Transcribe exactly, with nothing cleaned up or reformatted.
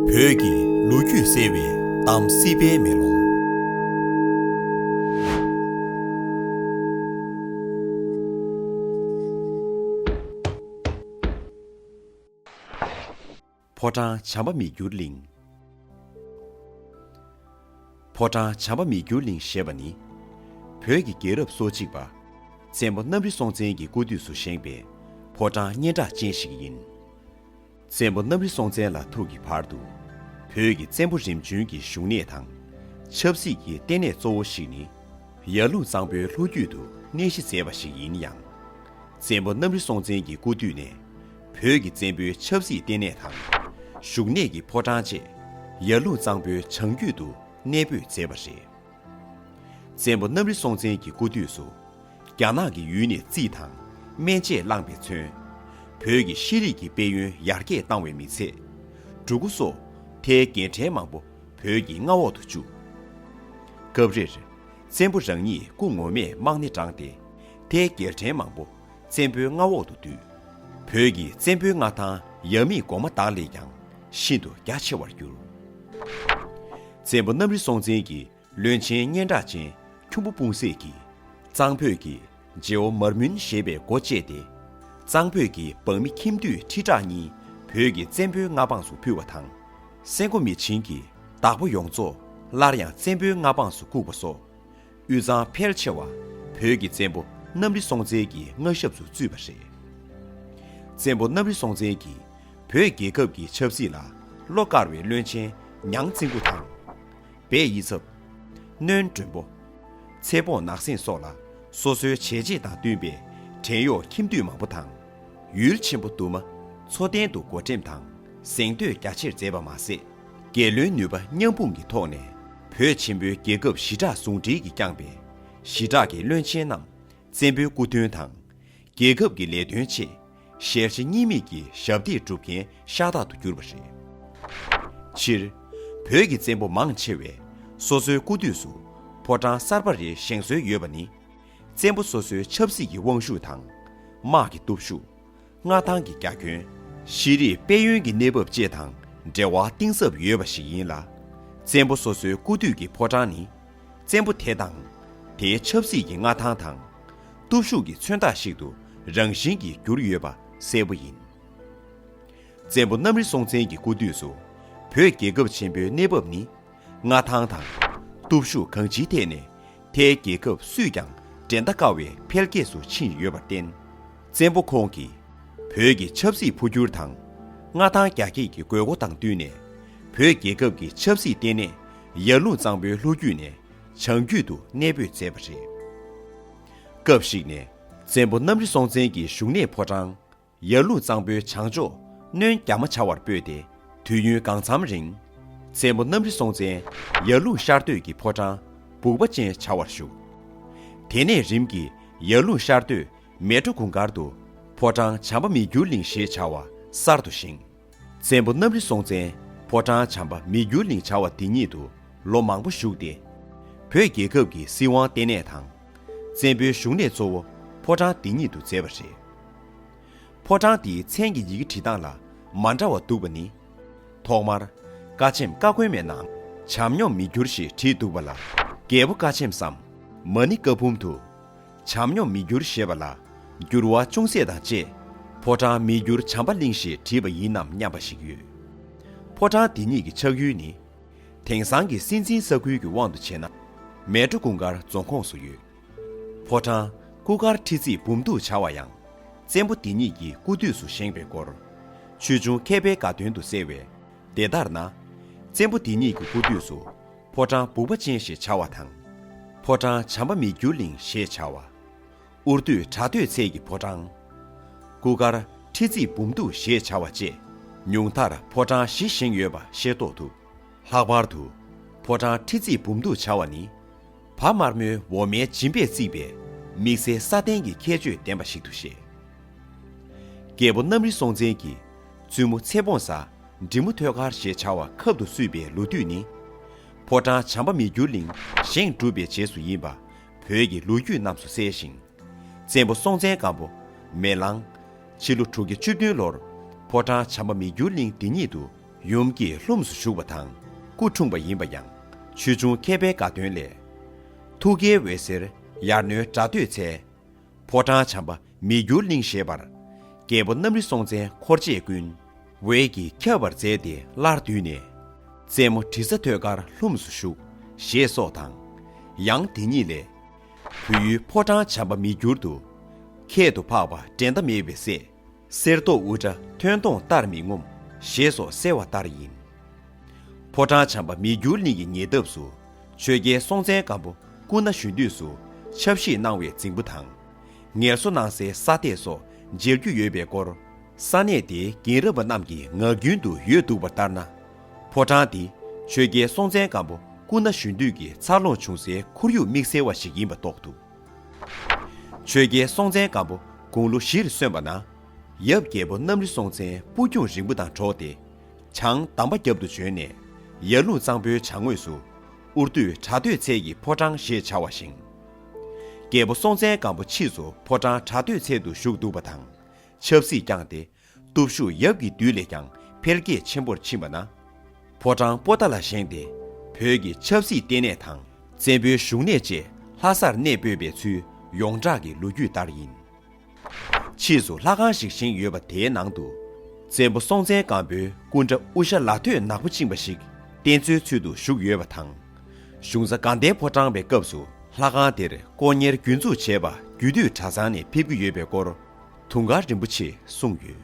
བོད་ཀྱི་ལོ་རྒྱུས་གསལ་བའི་གཏམ་སྲིད་པའི་མེ་ལོང་། ཕོ་བྲང་བྱམས་པ་མི་འགྱུར་གླིང་། ཕོ་བྲང་བྱམས་པ་མི་འགྱུར་གླིང་ཞེས་པ་ནི། བོད་ཀྱི་རྒྱལ་རབས་སོ་གཅིག་པ། བཙན་པོ་གནམ་རི་སྲོང་བཙན་གྱི་སྐུ་དུས་སུ་བཞེངས་པའི་ཕོ་བྲང་སྙན་གྲགས་ཅན་ཞིག་ཡིན། བཙན་པོ་གནམ་རི་སྲོང་བཙན་ལ་ཐུག་གི་བར་དུ། བོད་ཀྱི་བཙན་པོ་རིམ་བྱོན་གྱི་བཞུགས་གནས་དང་། ཆབ་སྲིད་ཀྱི་ལྟེ་གནས་གཙོ་བོ་ཞིག་ནི། ཡར་ཀླུང་གཙང་པོའི་ལྷོ་རྒྱུད་དུ་གནས་གཞི་མཛད་པ་ཞིག་ཡིན་ཡང་། བཙན་པོ་གནམ་རི་སྲོང་བཙན་གྱི་སྐུ་དུས་ནས། བོད་ཀྱི་བཙན་པོའི་ཆབ་སྲིད་ལྟེ་གནས་དང་། བཞུགས་གནས་ཀྱི་ཕོ་བྲང་བཅས། ཡར་ཀླུང་གཙང་པོའི་བྱང་རྒྱུད་དུ་གནས་སྤོས་མཛད་པ་རེད། བཙན་པོ་གནམ་རི་སྲོང་བཙན་གྱི་སྐུ་དུས་སུ། རྒྱ་ནག་གི་ཡུལ་ནས་རྩིས་དང་སྨན་དཔྱད་བླངས་པས་མཚོན། བོད་ཀྱི་ཤེས་རིག་གི་དཔལ་ཡོན་ཡར་རྒྱས་བཏང་བས་མི་ཚད། འབྲུ་གུ་སོགས་ཐལ་རྒྱལ་ཕྲན་མང་པོ་བོད་ཀྱི་མངའ་འོག་ཏུ་བཅུག་སྐབས་རེར། བཙན་པོ་རང་ཉིད་སྐུ་ངོ་མས་དམག་སྣེ་དྲངས་ཏེ། ཐལ་རྒྱལ་ཕྲན་མང་པོ་བཙན་པོའི་མངའ་འོག་ཏུ་བསྡུས། བོད་ཀྱི་བཙན་པོའི་མངའ་ཐང་ཡབ་མེས་གོང་མ་དག་ལས་ཀྱང་ཤིན་ཏུ་རྒྱ་ཆེ་བར་གྱུར། བཙན་པོ་གནམ་རི་སྲོང་བཙན་གྱི་བློན་ཆེན་སྙན་གྲགས་ཅན་ཁྱུང་པོ་སྤུངས་སད་ཀྱིས། གཙང་བོད་ཀྱི་རྗེ་བོ་མར་མུན་ཞེས་པའི་མགོ་བཅད་དེ། གཙང་བོད་ཀྱི་འབངས་མི་ཁྱིམ་དུད་ཁྲི་ཕྲག་གཉིས་བོད་ཀྱི་བཙན་པོའི་མངའ་འབངས་སུ་ཕུལ་བ་དང་། སེང་གོ་མི་བྱིན་གྱིས་བདག་པོ་ཡོངས་རྫོགས་སླར་ཡང་བཙན་པོའི་མངའ་འབངས་སུ་བཀུག་པ་སོགས། དབུས་གཙང་ཕལ་ཆེ་བ་བོད་ཀྱི་བཙན་པོ་གནམ་རི་སྲོང་བཙན་གྱི་མངའ་ཞབས་སུ་བཙུད་པ་རེད། བཙན་པོ་གནམ་རི་སྲོང་བཙན་གྱིས་བོད་རྒྱལ་ཁབ་ཀྱི་ཆབ་སྲིད་ལ་བློ་དཀར་བའི་བློན་ཆེན་ཉང་བཙན་སྐུ་དང་། སྦས་ཡིད་ཚབ། སྣོན་མགྲོན་པོ། ཚེ་སྤོང་ནག་སེང་སོགས་ལ་སོ་སོའི་བྱས་རྗེས་དང་བསྟུན་པའི་བྲན་གཡོག་ཁྱིམ་དུད་མང་པོ་དང་། ཡུལ་ཆེན་པོ་དུ་མ་འཚོ་རྟེན་དུ་བགོ་འགྲེམས་དང་གཟེངས་བསྟོད་རྒྱ་ཆེར་མཛད་པ་མ་ཟད། རྒྱལ་བློན་ནུས་པ་མཉམ་སྤུངས་ཀྱི་ཐོག་ནས་བོད་ཆེན་པོའི་རྒྱལ་ཁབ་ཞི་དྲག་ཟུང་འབྲེལ་གྱིས་བསྐྱངས་པའི་ཞི་དྲག་གི་བློན་ཆེན་རྣམས་བཙན་པོའི་སྐུ་མདུན་དང་། རྒྱལ་ཁབ་ཀྱི་ལས་དོན་ཆེད་ཞལ་ཕྱེ་གཉིས་མེད་ཀྱི་ཞབས་སྟེགས་སྒྲུབ་མཁན་ཤ་སྟག་ཏུ་གྱུར་པ་རེད། སྤྱིར། བོད་ཀྱི་བཙན་པོ་མང་ཆེ་བས་སོ་སོའི་སྐུ་དུས་སུ་ཕོ་བྲང་གསར་པ་རེ་བཞེངས་སྲོལ་ཡོད་པ་ནི། བཙན་པོ་སོ་སོའི་ཆབ་སྲིད་ཀྱི་དབང་ཤུགས་དང་། དམག་གི་སྟོབས་ཤུགས། མངའ་ཐང་གི་རྒྱ་ཁྱོན། ཤེས་རིག་དཔལ་ཡོན་གྱི་གནས་བབ་བཅས་དང་འབྲེལ་བ་གཏིང་ཟབ་ཡོད་པ་ཞིག་ཡིན་ལ། བཙན་པོ་སོ་སོའི་སྐུ་དུས་ཀྱི་ཕོ་བྲང་ནི། བཙན་པོ་དེ་དང་། དེའི་ཆབ་སྲིད་ཀྱི་མངའ་ཐང་དང་། སྟོབས་ཤུགས་ཀྱི་མཚོན་རྟགས་ཤིག་ཏུ་རང་བཞིན་གྱིས་གྱུར་ཡོད་པ་གསལ་པོ་ཡིན། བཙན་པོ་གནམ་རི་སྲོང་བཙན་གྱི་སྐུ་དུས་སུ། བོད་རྒྱལ་ཁབ་ཆེན་པོའི་གནས་བབ་ནི། མངའ་ཐང་དང་། སྟོབས་ཤུགས་གང་ཅིའི་ཐད་ནས་ཐའི་རྒྱལ་ཁབ་སུས་ཀྱང་འགྲན་ཟླ་དཀའ་བའི་འཕེལ་རྒྱས་སུ་ཕྱིན་ཡོད་པར་བརྟེན། བཙན་པོ་ཁོང་གིས་བོད་ཀྱི་ཆབ་སྲིད་འཕོ་འགྱུར་དང་། མངའ་ཐང་རྒྱ་སྐྱེད་ཀྱི་དགོས་མཁོ་དང་བསྟུན་ནས། བོད་རྒྱལ་ཁབ་ཀྱི་ཆབ་སྲིད་ལྟེ་གནས་ཡར་ཀླུང་གཙང་པོའི་ལྷོ་རྒྱུད་ནས་བྱང་རྒྱུད་དུ་གནས་སྤོས་མཛད་པ་རེད། སྐབས་ཤིག་ནས་བཙན་པོ་གནམ་རི་སྲོང་བཙན་གྱི་བཞུགས་གནས་ཕོ་བྲང་། ཡར་ཀླུང་གཙང་པོའི་བྱང་ཕྱོགས་སྣོན་རྒྱ་མ་བྱ་བར་སྤོས་ཏེ། དུས་ཡུན་གང་འཚམ་རིང་། བཙན་པོ་གནམ་རི་སྲོང་བཙན་ཡར་ཀླུང་ཤར་སྟོད་ཀྱི་ཕོ་བྲང་སྦུག་པ་ཅན་བྱ་བར་བཞུགས། དེ་ནས་རིམ་གྱིས་ཡར་ཀླུང་ཤར་སྟོད་མལ་གྲོ་གུང་དཀར་དུ་ཕོ་བྲང་བྱམས་པ་མི་འགྱུར་གླིང་ཞེས་བྱ་བ་གསར་དུ་བཞེངས། བཙན་པོ་གནམ་རི་སྲོང་བཙན་ཕོ་བྲང་བྱམས་པ་མི་འགྱུར་གླིང་བྱ་བ་འདི་ཉིད་དུ་ལོ་མང་པོ་བཞུགས་ཏེ། བོད་རྒྱལ་ཁབ་ཀྱི་སྲིད་དབང་ལྟེ་གནས་དང་། བཙན་པོའི་བཞུགས་གནས་གཙོ་བོ་ཕོ་བྲང་འདི་ཉིད་དུ་མཛད་པ་རེད། ཕོ་བྲང་འདིའི་མཚན་གྱི་ཡི་གེ་བྲིས་སྟངས་ལ་མ་འདྲ་བ་འདུག་པ་ནི། ཐོག་མར་ཀ་ཆེམས་ཀ་ཀུན་མའི་ནང་བྱམས་སྙོམས་མི་འགྱུར་ཞེས་བྲིས་འདུག་པ་ལ། རྒྱལ་པོ་ཀ་ཆེམས་སམ། མ་ཎི་ཀ་ཕུམ་དུ། བྱམས་སྙོམས་མི་འགྱུར་ཞེས་པ་ལ་འགྱུར་བ་ཅུང་ཟད་དང་བཅས། ཕོ་བྲང་མི་འགྱུར་བྱམས་པ་གླིང་ཞེས་བྲིས་པ་ཡིན་ནམ་སྙམ་པ་ཞིག་ཡོད། ཕོ་བྲང་འདི་ཉིད་ཀྱི་ཆགས་ཡུལ་ནི། དེང་སང་གི་སྲིད་འཛིན་ས་ཁུལ་གྱི་དབང་དུ་བྱས་ན། མལ་གྲོ་གུང་དཀར་རྫོང་ཁོངས་སུ་ཡོད། ཕོ་བྲང་སྐུ་དཀར་ཁྲི་བརྩིགས་འབུམ་གདུགས་བྱ་བ་ཡང་། བཙན་པོ་འདི་ཉིད་ཀྱི་སྐུ་དུས་སུ་བཞེངས་པའི་སྐོར། ཆོས་འབྱུང་མཁས་པའི་དགའ་སྟོན་དུ་གསལ་བས། དེ་ལྟར་ན། བཙན་པོ་འདི་ཉིད་ཀྱི་སྐུ་དུས་སུ། ཕོ་བྲང་སྦུག་པ་ཅན་ཞེས་བྱ་བ་དང་། ཕོ་བྲང་བྱམས་པ་མི་འགྱུར་གླིང་ཞེས་བྱ་བ། དབུར་སྟོད་བྲག་སྟོད་ཚལ་གྱི་ཕོ་བྲང་། སྐུ་དཀར་ཁྲི་བརྩིགས་འབུམ་གདུགས་ཞེས་བྱ་བ་བཅས། ཉུང་མཐར་ཕོ་བྲང་བཞི་བཞེངས་ཡོད་པ་ཤེས་རྟོགས་ཐུབ། ལྷག་པར་དུ། ཕོ་བྲང་ཁྲི་བརྩིགས་འབུམ་གདུགས་བྱ་བ་ནི། བ་དམར་མོའི་འོ་མའི་འཇིམ་པས་བརྩིགས་པའི་དམིགས་བསལ་ས་གདན་གྱི་ཁྱད་ཆོས་ལྡན་པ་ཞིག་ཏུ་བཤད། རྒྱལ་པོ་གནམ་རི་སྲོང་བཙན་གྱིས་བཙུན་མོ་ཚེ་སྤོང་བཟའ་འབྲི་མོ་ཐོད་དཀར་ཞེས་བྱ་བ་ཁབ་ཏུ་བསུས་པའི་ལོ་དུས་ནི། ཕོ་བྲང་བྱམས་པ་མི་འགྱུར་གླིང་བཞེངས་གྲུབ་པའི་རྗེས་སུ་ཡིན་པ་བོད་ཀྱི་ལོ་རྒྱུས་རྣམས་སུ་གསལ་ཞིང་། བཙན་པོ་སྲོང་བཙན་སྒམ་པོ་མེ་གླང་། ཕྱི་ལོ་དྲུག་བརྒྱ་བཅུ་བདུན་ལོར་ཕོ་བྲང་བྱམས་པ་མི་འགྱུར་གླིང་འདི་ཉིད་དུ་ ཡུམ་གྱི་ལྷུམས་སུ་ཞུགས་པ་དང་སྐུ་འཁྲུངས་པ་ཡིན་པ་ཡང་ཆོས་འབྱུང་མཁས་པའི་དགའ་སྟོན་ལས། ཐུགས་བསྐྱེད་འོད་ཟེར་ཡར་ནོན་དགྲ་གདོས་འཚལ། ཕོ་བྲང་བྱམས་པ་མི་འགྱུར་གླིང་ཞེས་པར། རྒྱལ་པོ་གནམ་རི་སྲོང་བཙན་འཁོར་བཅས་ཀུན། འོད་ཀྱིས་ཁྱབ་པར་མཛད་དེ་སླར་འདུས་ནས། རྩེ་མོ་དྲི་ཟ་ཐོད་དཀར་ལྷུམས་སུ་ཞུགས། ཞེས་སོགས་དང་། ཡང་དེ་ཉིད་ལས། བོད་ཡུལ་ཕོ་བྲང་བྱམས་པ་མི་འགྱུར་དུ། ཁྱད་དུ་འཕགས་པ་འགྲན་ཟླ་མེད་པའི་སྲས། གསེར་མདོག་དབུ་སྐྲ་ཐོན་མདོག་ལྟར་མི་ངོམས། ཞེས་སོགས་གསལ་བ་ལྟར་ཡིན། ཕོ་བྲང་བྱམས་པ་མི་འགྱུར་གླིང་གི་ཉེ་འདབས་སུ། ཆོས་རྒྱལ་སྲོང་བཙན་སྒམ་པོ་སྐུ་ན་གཞོན་དུས་སུ་ཆབ་གཞིས་གནང་བའི་རྫིང་བུ་དང་། ངལ་གསོ་གནང་སའི་ས་སྟེགས་སོགས་མཇལ་རྒྱུ་ཡོད་པའི་སྐོར། ས་གནས་དེའི་རྒན་རབས་པ་རྣམས་ཀྱི་ངག་རྒྱུན་དུ་ཡོད་འདུག་པ་ལྟར་ན། ཕོ་བྲང་འདི་ཆོས་རྒྱལ་སྲོང་བཙན་སྒམ་པོ་སྐུ་ན་གཞོན་དུས་ཀྱི་འཚར་ལོངས་བྱུང་སའི་ཁོར་ཡུག་དམིགས་བསལ་བ་ཞིག་ཡིན་པ་རྟོགས་ཐུབ། ཆོས་རྒྱལ་སྲོང་བཙན་སྒམ་པོ་དགུང་ལོ་བཞིར་སོན་པ་ན། ཡབ་རྒྱལ་པོ་གནམ་རི་སྲོང་བཙན་སྤུ་གྱོང་རིང་པོ་དང་འགྲོགས་ཏེ། བྱང་དམ་པ་རྒྱབ་ཏུ་བྱོན་ནས། ཡར་ཀླུང་གཙང་པོའི་བྱང་ངོས་སུ། ཨུར་སྟོད་བྲག་སྟོད་ཚལ་གྱི་ཕོ་བྲང་ཞེས་བྱ་བ་བཞེངས། རྒྱལ་པོ་སྲོང་བཙན་སྒམ་པོ་ཕྱིས་སུ་ཕོ་བྲང་བྲག་སྟོད་ཚལ་དུ་བཞུགས་འདུག་པ་དང་། ཆབ་སྲིད་བསྐྱངས་ཏེ། སྟོབས་ཤུགས་ཡབ་ཀྱི་དུས་ལས་ཀྱང་འཕེལ་རྒྱས་ཆེན་པོར་ཕྱིན་པ་ན། ཕོ་བྲང་པོ་ཏཱ་ལ་བཞེངས་ཏེ། བོད་ཀྱི་ཆབ་སྲིད་ལྟེ་གནས་དང་། བཙན་པོའི་བཞུགས་གནས་བཅས་ལྷ་སར་གནས་སྤོས་པའི་ཚུལ་ཡོངས་གྲགས་ཀྱི་ལོ་རྒྱུས་ལྟར་ཡིན། ཕྱིས་སུ་ལྷ་ཁང་ཞིག་བཞེངས་ཡོད་པ་དེའི་ནང་དུ། བཙན་པོ་སྲོང་བཙན་སྒམ་པོའི་སྐུ་འདྲ་དབུ་ཞྭ་ལ་ཐོད་ནག་པོ་བཅིངས་པ་ཞིག་རྟེན་གཙོའི་ཚུལ་དུ་བཞུགས་ཡོད་པ་དང་། གཞུང་ས་དགའ་ལྡན་ཕོ་བྲང་བའི་སྐབས་སུ་ལྷ་ཁང་དེར་དཀོན་གཉེར་རྒྱུན་འཛུགས་བྱས་པ་རྒྱུད་སྟོད་གྲྭ་ཚང་ནས་ཕེབས་ཀྱི་ཡོད་པའི་སྐོར། དུང་དཀར་རིན་པོ་ཆེས་གསུངས་ཡོད།